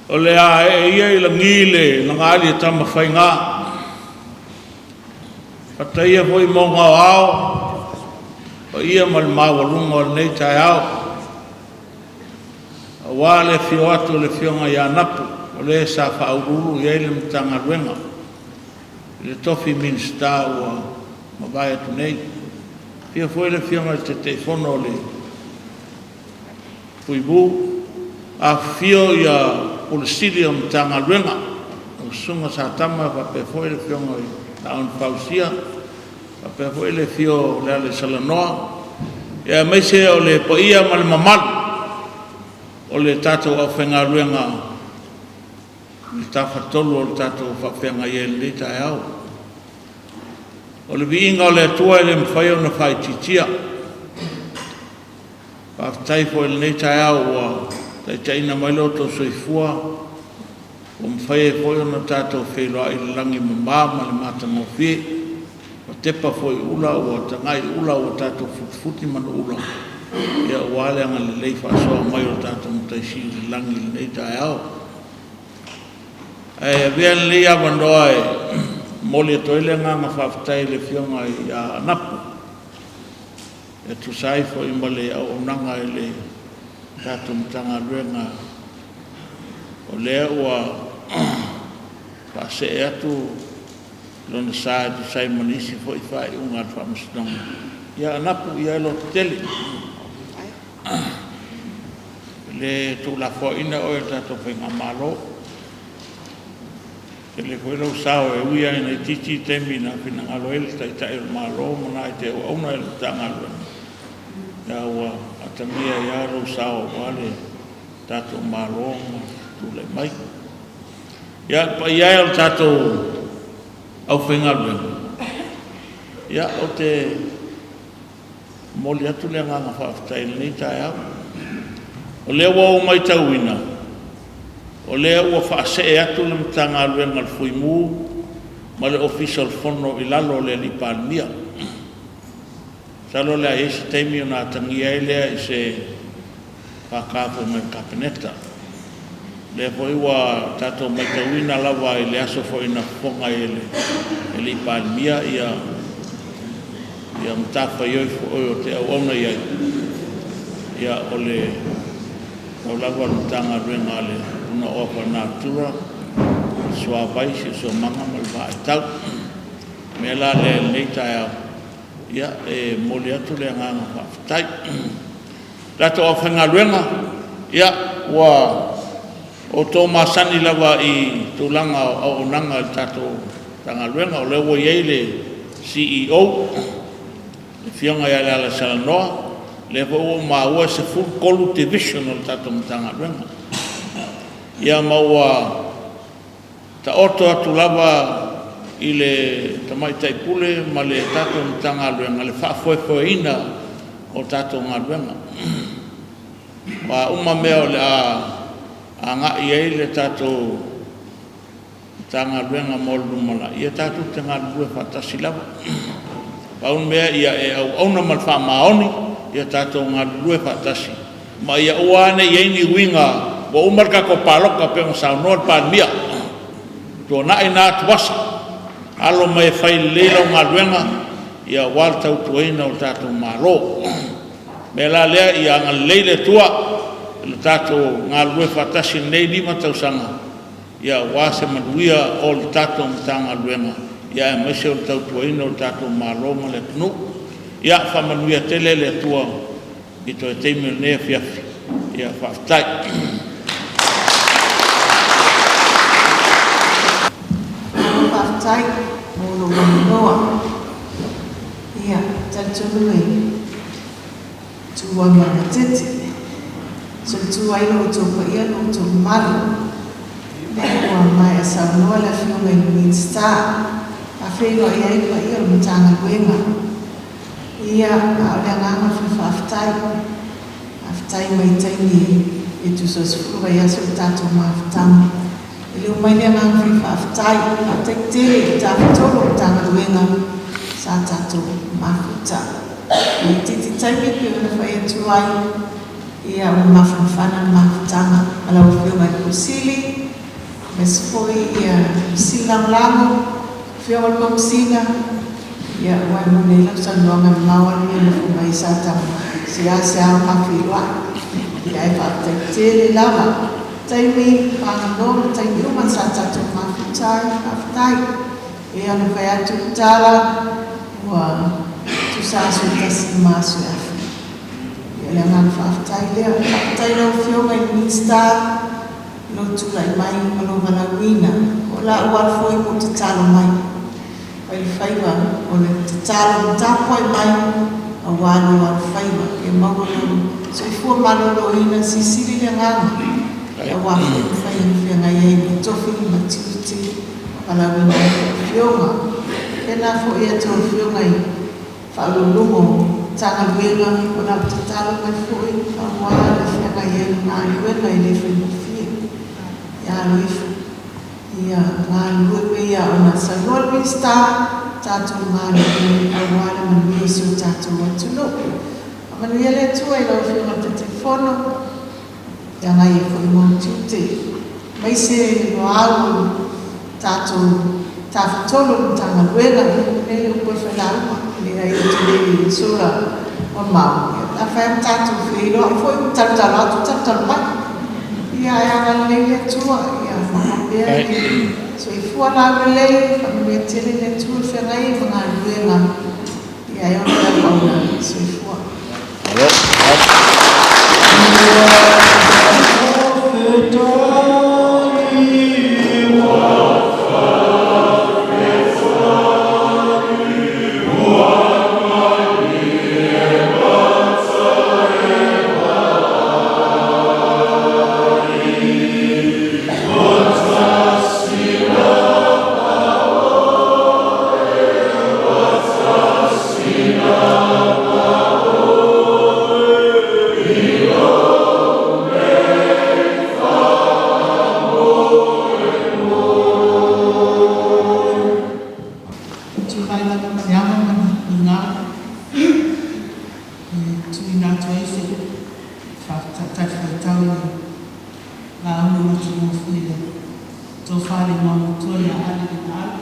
O le a ee ia i lagi le lagaali a Tamafaiga, fata ia foi mauga o ao, paia ma le maualuga o lenei taeao, aua le afio atu o le Afioga ia Napu, o le sa faauluulu i ai le Matagaluega i le tofi Minisita ua mavae atu nei. Afio foi le Afioga i le Taitaifono o le Fuimu, afifio Ofisa Sili o Matagaluega, lau Susuga Satama faapea foi le Afioga i le Laau na Fausia, faapea foi le afio o Lealaisalanoa, aemaise o le paia ma le mamalu o le tatou aufaigaluega i le Tafatolu o le tatou faafeagai ai i lenei taeao. O le viiga o le Atua e le mafai ona faaitiitia. Faafetai foi i lenei taeao ua taitaiina mai lo outou soifua ua mafai ai foi ona tatou feiloai i le lagi e mama ma le matagofie. Ua tepa foi i ula ua tagai i ula ua tatou futifuti manuula aua le agalelei faasoa mai o le tatou Matai Sili i le lagi i lenei taeao. Ae avea lenei avanoa e momoli atu ai le agaga faafetai i le Afioga ia Anapo e tusa ai foi ma le auaunaga i le tatou Matagaluega, o lea ua faasee atu lona sa e tusa ai ma nisi foi faaiuga a le Faamasinoga. Ia Anapo, ia e lototele, e le tuulafoaiina oe e le tatou faigamalo. E tele foi lou sao e ui lava ina itiiti taimi na finagalo ai le Taitai o le Malo ma nae te auauna i le Matagaluega, a ua atagia ai lava lou sao aua le tatou Malo ma le tulai mai. Ia, le paia e o le tatou aufaigaluega, ia, ou te momoli atu le agaga faafetai i lenei taeao. O lea ua ou matauina, o lea ua faasee atu le Matagaluega a le Fui Mu ma le Ofisa o le Fono i lalo o le alii Palemia. Masalo o le a i ai se taimi ona atagia ai lea i se FK foi mai le Kapeneta. O lea foi ua tatou matauina lava i le aso foi na fofoga ai e le alii Palemia matafaioi foi o te auauna i ai, ia o le pau lava o le Matagaluega a le Punaoa Faalenatura, le Suavai, Siosiomaga ma le Vaa e Tau. O le mea la lea i lenei taeao, e momoli atu le agaga faafetai. Le tatou aufaigaluega, ia ua outou masani lava i tulaga o auaunaga i le tatou Matagaluega, o lea ua i ai le CEO le Afioga ia Lealaisalanoa, o lea foi ua ou maua e 13 Division o le tatou Matagaluega. Ia ma ua taoto atu lava i le Tamaitai Pule ma le tatou Matagaluega le faafoefoeina o tatou galuega. O a uma mea o le a agai i ai le tatou Matagaluega mo le lumanai, ia tatou te galulue faatasi lava. Pau le mea ia e auauna ma le faamaoni, ia tatou galulue faatasi ma ia aua lava ne i i ai ni uiga ua uma le tatou palota pei ona saunoa le Palemia. Tuanai na atuvasa, alo mai e fai lelei lau galuega aua le tautuaina o le tatou Malo. O le mea la lea, ia agalelei le Atua i le tatou galulue faatasi i lenei 5 tausaga aua se manuia o le tatou Matagaluega aemaise o le tautuaina o le tatou Malo ma le atunuu. Ia faamanuia tele le Atua i toe taimi o lenei afiafi. Faafetai. Malo faafetai mo lou avanoa. Ia, e talitonu e tu lava ma gatete, solitu ai lo outou paia ma lo outou mamalu. O lea ua maea saunoa le Afioga i le Minisita, faafeiloai ai le paia o le Matagaluega. Ia, a o le agaga foi faafetai, faafetai mai taimi e tusa o le 10 vaiaso le tatou mafutaga. E leo mai le agaga foi faafetai, faafetai tele i le Tafatolu o Matagaluega sa tatou mafuta. E itiiti taimi pei ona fai atu ai, ia ua mafanafana le mafutaga a lau Afioga i le Ofisa Sili. Aemaise foi Sili Lagolago, Afioga i le Komesina, aua e moni ai lau saunoaga, e mamao lava le mea e nofo mai ai Satama, e seasea ma feiloai. Ae faafetai tele lava i taimi fagaloa ma taimi uma sa tatou mafuta ai. Faafetai. E pei lava ona fai atu le tala, ua tusa aso e tasi ma aso e afe. Ia o le agaga faafetai lea. Faafetai i lau Afioga i le Minisita i lou tulai mai ma lou valaauina. O lau alu foi ua ou tatalo mai, fai le faiva o le tatalo ma tapuai mai aua lou alofaiva. Ia maua lou soifua maloloina, silisili le agaga aua foi le mafai ona feagai ai ma tofi ma tiute ua valaauina ai lau Afioga. E faapena foi i a outou Afioga i Ofisa Sili o Pulega o Matagaluega, o lau tatalo mai foi aua le feagai ai ma galuega e le faigofie. Ia alo ifo, ia galulue pei lava ona saunoa le Minisita, tatou galulue aua le manuia o si o tatou atunuu. Faamanuia le Atua i lau Afioga i le Taitaifono, feagai ai foi ma ou tiute, aemaise Loau o le tatou Tafatolu o le Matagaluega, e lelei le upu a le Failauga, leai ou te le sola mamao, pe afai lava ua tatou feiloai foi ua talatala atu talatala mai. Ia ae agalelei le Atua ia maua pea le soifua laulelei, faamanuia tele le Atua i le feagai ai ma galuega, ae ola le auauna. Soifua. Tulai lava ma le ava ma le migao e tuuina atu ai se upu talifuaitau i le lauga matagofie a le Tofa i le Igoamatua ia Ale Lena Ale,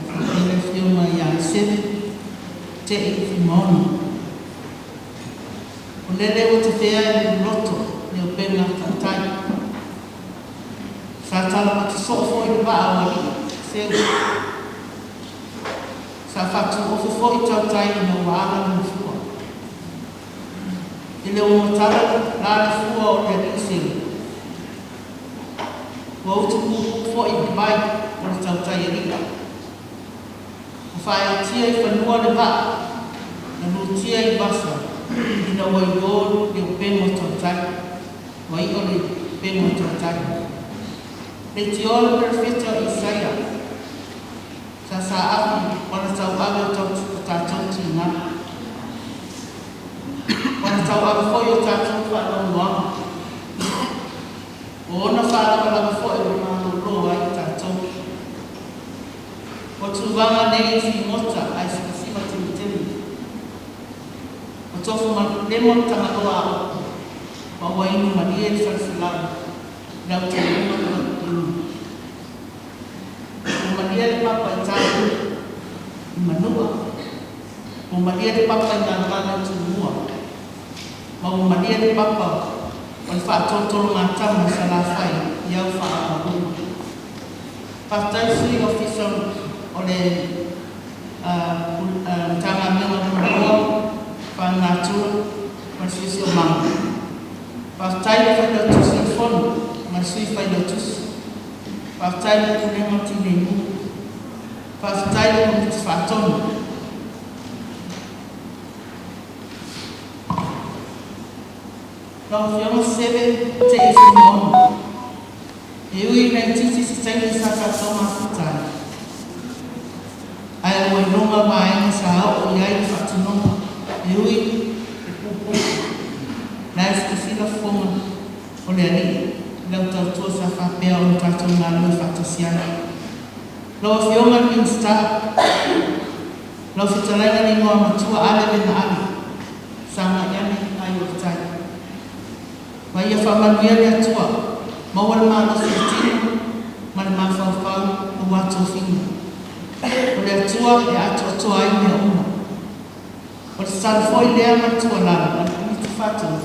faapea le Afioga ia Seve Te'i Fuimaono. O lele ua tafea e le loloto le upega tautai, sa talavata soo foi le vaa o alii seu, sa faatuofe foi tautai ina ua ala lona fua. I le ua matala la le fua o le alii seu, ua utupupu foi le vai o le tautai alii. Ua faaeatia i fanua le vaa na lutia i vasa ina ua io le upega o tautai, ua i'o le upega o tautai. Leitioa le perofeta o Isaia sa saafi ona tauave o tatou tiga, ona tauave foi o tatou faanoanoaga, o ona faalavalava foi ua malōlō ai tatou. Ua tuvaga nei i figota ae silasila temeteme. Ua tofu lemo le Tagaloa a Upu ma ua inu malie le falefolau i lau tauiuga ma lau inu. Ua malie le papa i Tapu i Manua, ua malie le papa i Galugalu i Tumua, ma ua malie le papa o le faatolotologatama i Salafai i au faaauauga. Faafetai Sui Ofisa o le Matagaluega o Punaoa Faalenatura ma le Siosiomaga. Faafetai le Failautusi o le Fono ma le Sui Failautusi. Faafetai le Pulega o Tinei Mu. Faafetai le Komiti Faatonu. Lau Afioga Seve Te'i Fuimaono, e ui ina itiiti se taimi sa tatou mafuta ai, ae ua iloga vaega sa oo i ai le faatinoga, e ui le puupuu, la e silasila fofoga o le Alii i lau tautua sa faapea ona tatou galulue faatasi ai. Lau Afioga i le Minisita, lau fetalaiga i le Igoamatua Ale Lena Ale, sagai ane ai o le tai. Ma ia faamanuia le Atua, maua le malosi o le tino ma ma le mafaufau aua tofiga. O le Atua e atoatoa ai mea uma. O le tatalo foi lea ma le tuualalo a le Komiti Faatonu,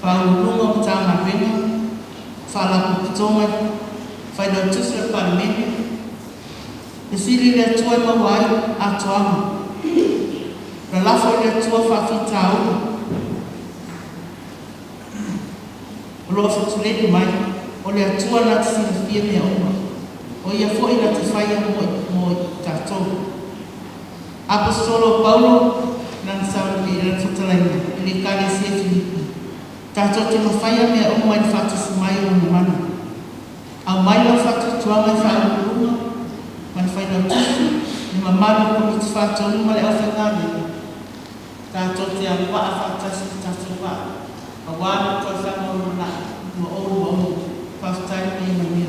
Faauluuluga o Matagaluega, Faalapotopotoga, Failautusi o le Palemene, fesili i le Atua e maua ai atoaga. Lalafo i le Atua faafitauli o lo o fetuleni mai, o le Atua na te silafia mea uma. O ia foi na te faia mo i tatou. Aposetolo o Paulo lana sauni lana fetalaiga i le Ekalesia Filipi. Tatou te mafaia mea uma i le faatasi mai o lona mana. Aumai lau faatuatuaga i Faauluuluga ma le Failautusi, le mamalu o le Komiti Faatonu ma le aufaigaluega, tatou te agavaa faatasi i le tatou vaa aua le tausaga o lumanai 2026. Faafetai ma ia manuia.